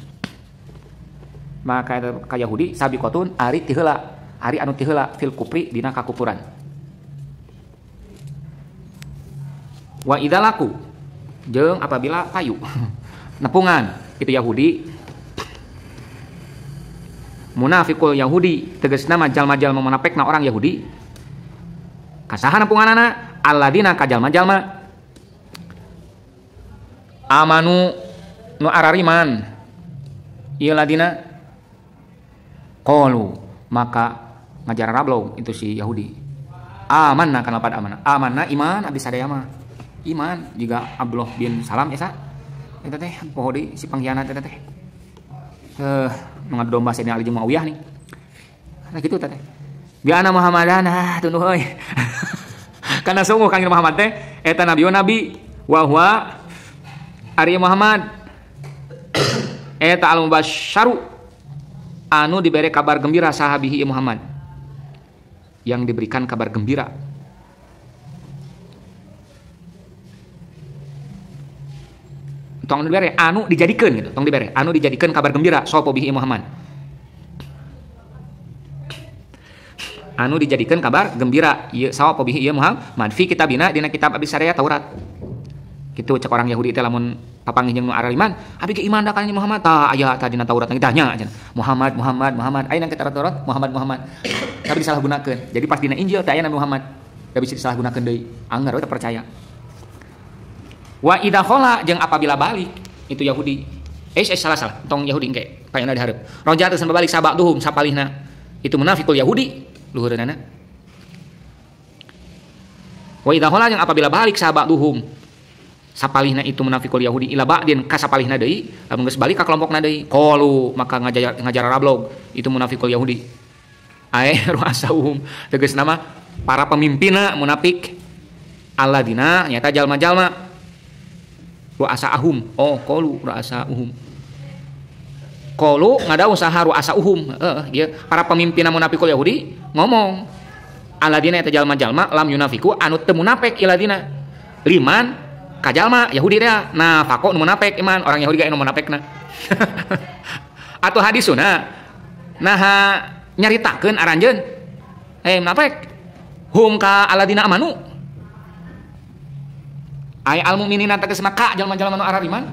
maka tetep ka Yahudi sabiqatun ari ti heula, ari anu ti heula fil kufri dina kakufuran. Wa idzalaku jeung apabila payu nepungan itu Yahudi munafikul Yahudi tegasna jalma-jalma munafekna orang Yahudi kasaha nepunganana alladina ka jalma-jalma amanu nu arariman ieu ladina qalu maka ngajar rablong itu si Yahudi amanna kana pada amanah amanna iman abdi sadaya mah iman juga Abdullah bin Salam esa eta teh poho deui si pangkhianat eta teh nu ngadu domba Sayyidina Ali jeung Muawiyah nih. Nah kitu teh. Bi ana Muhammadan ah tunduh euy. Karena sungguh Kangjeng Muhammad teh eta nabi nabi wa huwa ari Muhammad eta al mubasyaru Anu dibere kabar gembira saha bihi Muhammad. Yang diberikan kabar gembira. Tong dibere anu dijadikeun gitu, tong dibere anu dijadikeun kabar gembira sapa bihi Muhammad. Anu dijadikeun kabar gembira ieu sapa bihi ieu Muhammad fi kitabina dina kitab abdi sadaya Taurat. Kitu cek orang Yahudi teh lamun papanggih jeung nu araliman, abdi ge iman da ka Muhammad tah aya tah dina Taurat tah nya cenah. Muhammad Muhammad Muhammad aya nang kitab Taurat Muhammad Muhammad. Tapi disalahgunakeun. Jadi pas dina Injil teh aya Nabi Muhammad. Da bisa disalahgunakeun deui. Anggar we teu percaya. Wa idza khala jeung apabila balik itu Yahudi. Salah salah tong Yahudi engke payuna dihareup. Roja teh balik sabakduhum sapalihna. Itu munafikul Yahudi luhureunana. Wa idza khala jeung apabila balik sabakduhum sapalihna itu munafikul Yahudi ila ba'din ka sapalihna deui, lamun geus balik ka kelompokna deui, qalu maka ngajar rablog itu munafikul Yahudi. Ae ruasauhum tegasna mah para pemimpinna munafik alladina nyata jalma-jalma ru'asa'ahum. Oh, qalu ru'asa'uhum. Qalu ngada usaha ru'asa'uhum. Heeh, ieu para pemimpinna munafikul Yahudi ngomong alladina eta jalma-jalma lam yunafiku anu teu munafik iladina liman ka jalma Yahudi teh nafaqo nu munafik iman orang Yahudi ge nu munafekna. Atuh hadisuna naha nyaritakeun aranjeun munafik hum ka alladina amanu ay al mukminina tegas maka jalma-jalma nu arariman.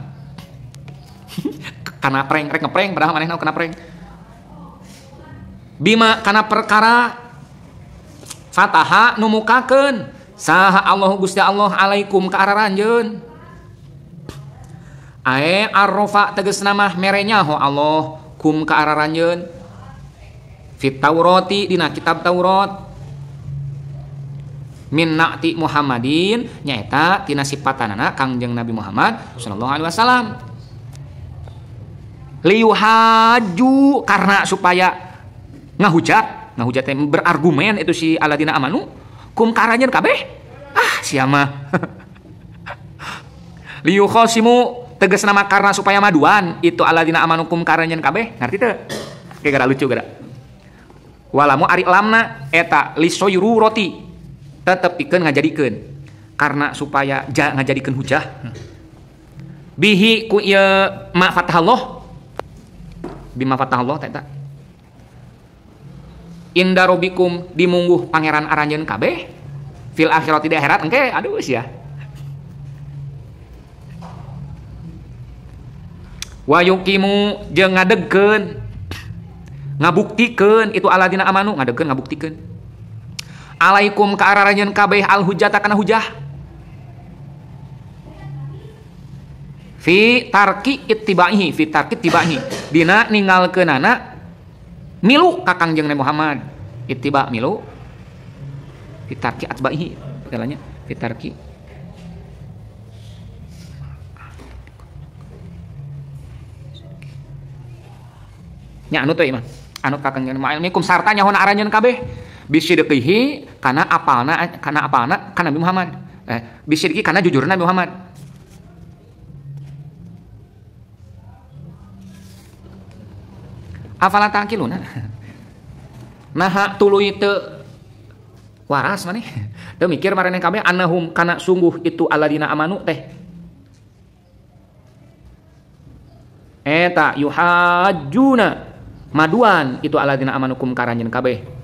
Kana prank rek ngeprank padahal manehna kana prank. Bima kana perkara fataha nu mukakeun saha Allahu Gusti Allah alaikum ka araranjeun. Ae arrofa tegasna mah mere nyaho Allah kum ka araranjeun. Fit Taurati dina kitab Taurat. Min na'ti Muhammadin nyaeta tina sipatanana Kangjeng Nabi Muhammad sallallahu alaihi wasallam. Liyuhaju karena supaya ngahujat, ngahujat teh berargumen itu si aladina amanu kum karanjeun kabeh. Ah sia mah. Liyukhasimu tegasna mah karena supaya maduan itu aladina amanu kum karanjeun kabeh. Ngarti teu? Kayak gara lucu gara. Walamu ari lamna eta lisoyru roti tetep pikeun ngajadikeun karena supaya ngajadikeun hujah bihi ku ieu ma fatahallah bima fatahallah teh eta inda robikum dimungguh pangeran aranjeun kabeh fil akhirati di akhirat engke aduh sia wa yuqimu jeung ngadegkeun ngabuktikeun itu aladina amanu ngadegkeun ngabuktikeun alaikum ka araranjeun kabeh al hujjata kana hujah fi tarki ittibaihi fi tarki ittibaihi dina ninggalkeunana milu ka Kangjeng Nabi Muhammad ittiba milu fi tarki atbaihi pakalanya fi tarki nya anu teh mah anu ka Kangjeng Muhammad sarta nyahona aranjeun kabeh bisidqihi kana apalna kana Nabi Muhammad bisidqi kana jujurna Nabi Muhammad afala taqiluna naha tuluy teu waras maneh teu mikir maraneh kabeh annahum kana sungguh itu aladina amanu teh eta yuhajjuna maduan itu aladina amanukum karanjeun kabeh.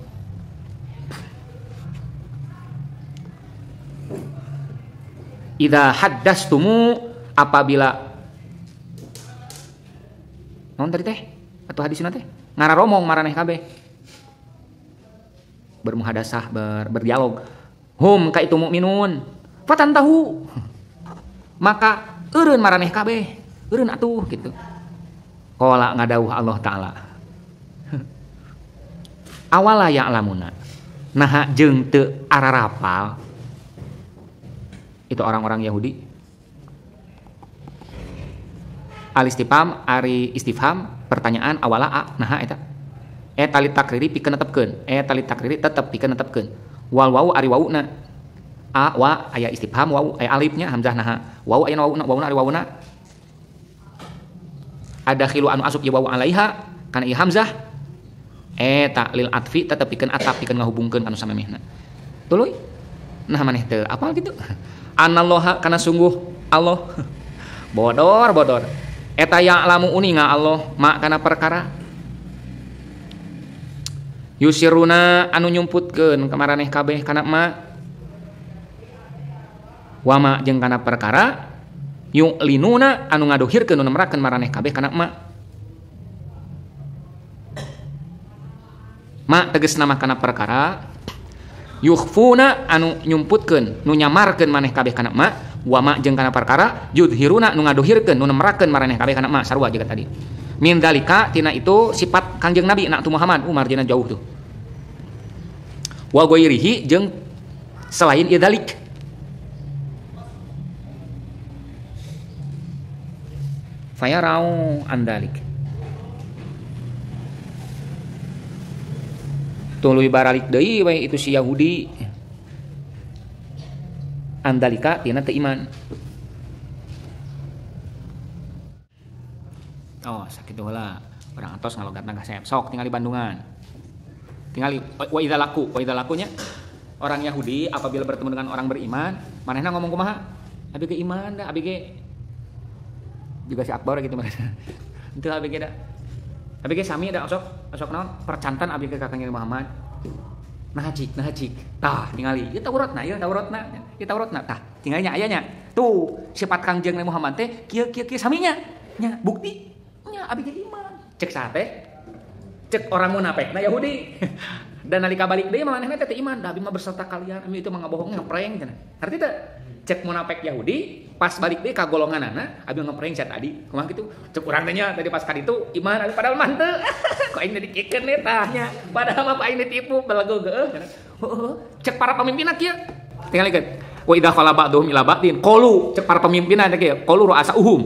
Idza haddastumu apabila naon tadi teh atau hadisna teh ngararomong maraneh kabeh bermuhadasah berdialog hum ka itu mukminun fatantahu maka eureun maraneh kabeh eureun atuh gitu qala ngadawuh Allah taala awala ya'lamuna naha jeung teu ararapal itu orang-orang Yahudi. Al istifham ari istifham pertanyaan awala a naha eta tali takriri pikeun netepkeun tali takriri tetep pikeun netepkeun wal wau ari wauna a wa aya istifham wau aya alifnya hamzah naha wau aya wauna wauna ari wauna ada khilu anu asup ieu wau alaiha kana ieu hamzah Eta lil atfi tetep pikeun atap pikeun ngahubungkeun kanu samemehna. Tuluy. Nah maneh teu apal kitu. Anallaha kana sungguh Allah. Bodor bodor. Eta ya'lamu uninga Allah ma kana perkara yusiruna anu nyumputkeun ka maraneh kabeh kana ma wama jeung kana perkara yu'linuna anu ngadohirkeun nu nemrakeun maraneh kabeh kana ma. Ma tegasna mah kana perkara yukhfuna anu nyumputkeun nu nyamarkeun maneh kabeh kana ma wama jeung kana perkara yudhiruna nu ngadohirkeun nu nemrakeun maraneh kabeh kana ma sarua jeung tadi. Min dalika tina itu sifat Kangjeng Nabi nak tu Muhammad marjina jauh tuh. Wa ghairihi jeung selain idzalik. Fayarau andalik. Tuluy baralik deui we itu si Yahudi. Andalika tina teu iman. Oh, sakitu heula. Urang atos ngalogatna ka kasep. Sok tingali Bandungan. Tingali wa idza laku, wa idza lakunya orang Yahudi apabila bertemu dengan orang beriman, manehna ngomong kumaha? Abi ge iman da, abi ge juga si Akbar gitu manehna. Henteu abi ge da. Abi ge sami da osok, osok naon? Percantan abi ge ka Kangjeng Muhammad. Nah cik, nah cik. Tah tingali, ieu Tauratna, ieu Tauratna, ieu Tauratna. Tah, tingali nya aya nya. Tuh, sifat Kangjeng Muhammad teh kieu kieu kieu saminya. Nya, bukti nya abi ge iman. Cek saha teh? Cek orang munafik na Yahudi. Dan nalika balik deui manehna teh iman, da abi mah berserta kalian, abi itu mah ngabohong ngeprank cenah. Ngerti teu? Cek munafik Yahudi pas balik deui ka golonganana abi ngeprank sia tadi. Kumaha kitu? Cek urang teh nya tadi pas ka ditu iman abi padahal mah henteu. Kok aing dikikeun we tah nya. Padahal mah aing ditipu belego geeuh cenah. Heueuh. Cek para pemimpinna kieu. Tingalikeun. Wa idza khala ba'dhum ila ba'din qalu cek para pemimpinna teh kieu, qalu ru'asauhum.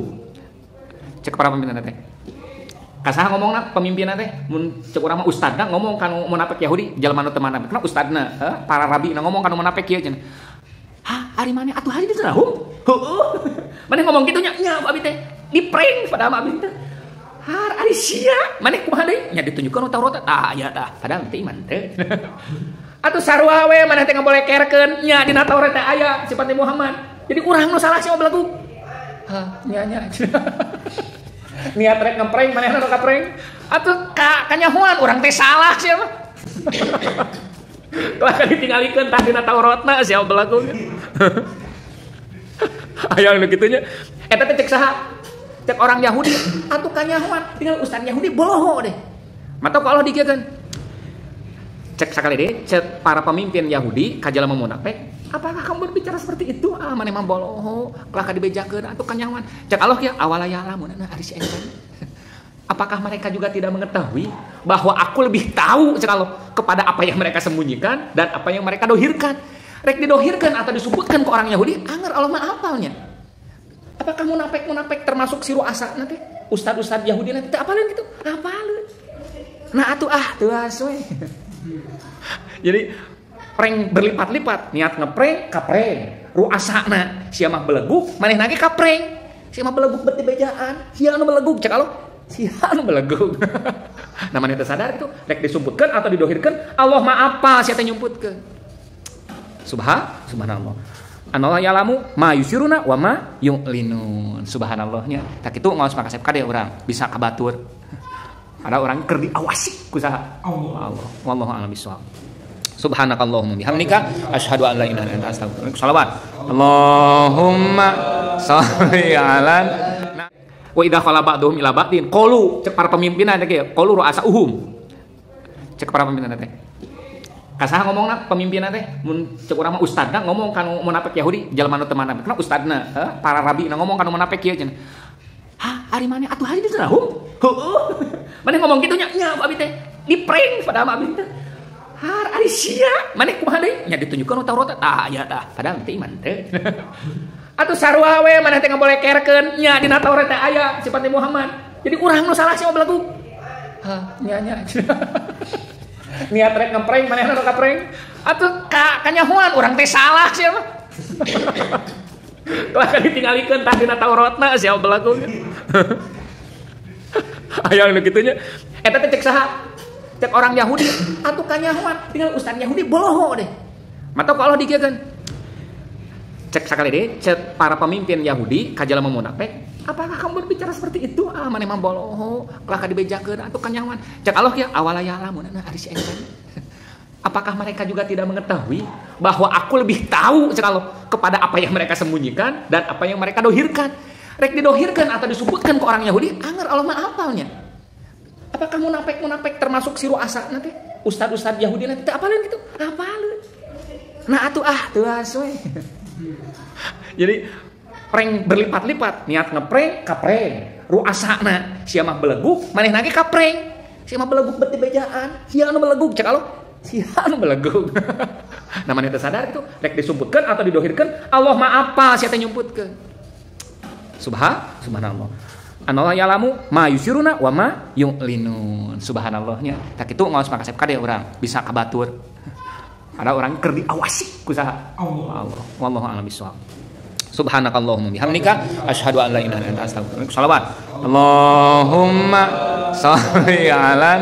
Cek para pemimpinna teh. Kasaha ngomongna pemimpinna teh mun cek urang mah ustadna ngomong kanu munafik Yahudi jalma nu teu manafik. Kenapa ustadna? Para rabi na ngomong kanu munafik kieu cenah. Hah, ari maneh atuh hari dieu heueuh. Maneh ngomong kitu nya nya abi teh di-prank padahal mah abi teh. Har ari sia, maneh kumaha deui? Nya ditunjukkeun Taurat tah aya tah. Padahal teh iman teh. Atuh sarua we maneh teh ngabolekerkeun nya dina Taurat teh aya sifat Muhammad. Jadi urang nu salah sia belegug. Hah, nya nya. Niat rek ngeprank manehna nu kaprank. Atuh ka kanyahoan urang teh salah sia mah. Telah ditinggalikeun tah dina Tauratna sia belegug. Aya nu kitu nya. Eta teh cek saha? Cek orang Yahudi atuh kanyahoan tinggal ustaz Yahudi boho deh. Mata ku Allah dikiekeun. Cek sakali deui, cek para pemimpin Yahudi ka jalma munafik, apakah kamu berbicara seperti itu? Ah maneh mah boloho, kalah ka dibejakeun atuh kanyahoan. Cek Allah kieu awala ya'lamun ari si eta. Apakah mereka juga tidak mengetahui bahwa aku lebih tahu cek Allah kepada apa yang mereka sembunyikan dan apa yang mereka dohirkan. Rek didohirkan atau disebutkan ke orang Yahudi, anger Allah mah apalnya. Apakah munafik-munafik termasuk si ru'asa nanti ustad-ustad Yahudi nanti teu apaleun gitu? Apaleun. Nah atuh ah teu we. Jadi prank berlipat-lipat, niat ngeprank kaprank. Ru'asana sia mah beleguk, manehna ge kaprank. Sia mah beleguk bet dibejaan, sia anu beleguk cek Allah, sia anu beleguk. Nah maneh teu sadar gitu, rek disumputkeun atau didohirkeun, Allah mah apa sia teh nyumputkeun. Subhanallah. Anallah ya'lamu ma yusiruna wa ma yu'linun. Subhanallahnya. Tak itu ngaos makasep kade urang bisa kabatur. Ada orang keur diawasi ku saha? Allah. Wallahu a'lam bishawab. Subhanakallahumma bihamdika asyhadu an la ilaha illa anta astaghfiruka. Shalawat. Allahumma shalli ala wa idza khala ba'dhum ila ba'din qalu cek para pemimpinna teh kieu, qalu ru'asauhum. Cek para pemimpinna teh. Kasaha ngomongna pemimpinna teh mun cek urang mah ustadna ngomong kanu munafik Yahudi jalma nu teu manafik. Kenapa ustadna? Para rabi na ngomong kanu munafik kieu cenah. Hah, ari maneh atuh hari dieu heueuh. Maneh ngomong kitu nya nya abi teh di-prank padahal mah abi teh. Har ari sia, maneh kumaha deui? Nya ditunjukkeun Taurat tah aya tah. Padahal teh iman teh. Atuh sarua we maneh teh ngabolekerkeun nya dina Taurat teh aya sifat Muhammad. Jadi urang nu salah sia belegug. Hah, nya nya. Niat rek ngeprank manehna nu kaprank. Atuh ka kanyahoan urang teh salah sia mah. Telah ditinggalikeun tah dina Tauratna sia belegug. Aya nu kitu nya. Eta teh cek saha? Cek orang Yahudi atuh kanyahoan tinggal ustaz Yahudi bohong deh. Mata ku Allah dikieukeun. Cek sakali deui, cek para pemimpin Yahudi ka jalma munafik, apakah kamu berbicara seperti itu? Ah maneh mah boloho, kalah ka dibejakeun atuh kanyahoan. Cek Allah kieu awala ya'lamun nah ari si engkan. Apakah mereka juga tidak mengetahui bahwa aku lebih tahu cek Allah kepada apa yang mereka sembunyikan dan apa yang mereka dohirkan. Rek didohirkan atau disebutkan ke orang Yahudi, anger Allah mah apalnya. Apakah munafik-munafik termasuk siru asa nanti ustad-ustad Yahudi nanti teu apaleun gitu? Apaleun. Nah atuh ah teu we. Jadi prank berlipat-lipat, niat ngeprank kaprank. Ruasana sia mah beleguk, manehna ge kaprank. Sia mah beleguk bet dibejaan, sia anu beleguk cek Allah. Sia anu beleguk. Nah maneh teu sadar gitu, rek disumputkeun atau didohirkeun, Allah mah apa sia teh nyumputkeun. Subhanallah. Anallah ya'lamu ma yusiruna wa ma yu'linun. Subhanallahnya. Tak kitu ngaos makasep kade urang bisa kabatur. Ada orang keur diawasi ku saha? Allah. Wallahu a'lam bishawab. Subhanakallahumma bihamdika asyhadu an la ilaha illa anta astaghfiruka. Shalawat. Allahumma sholli ala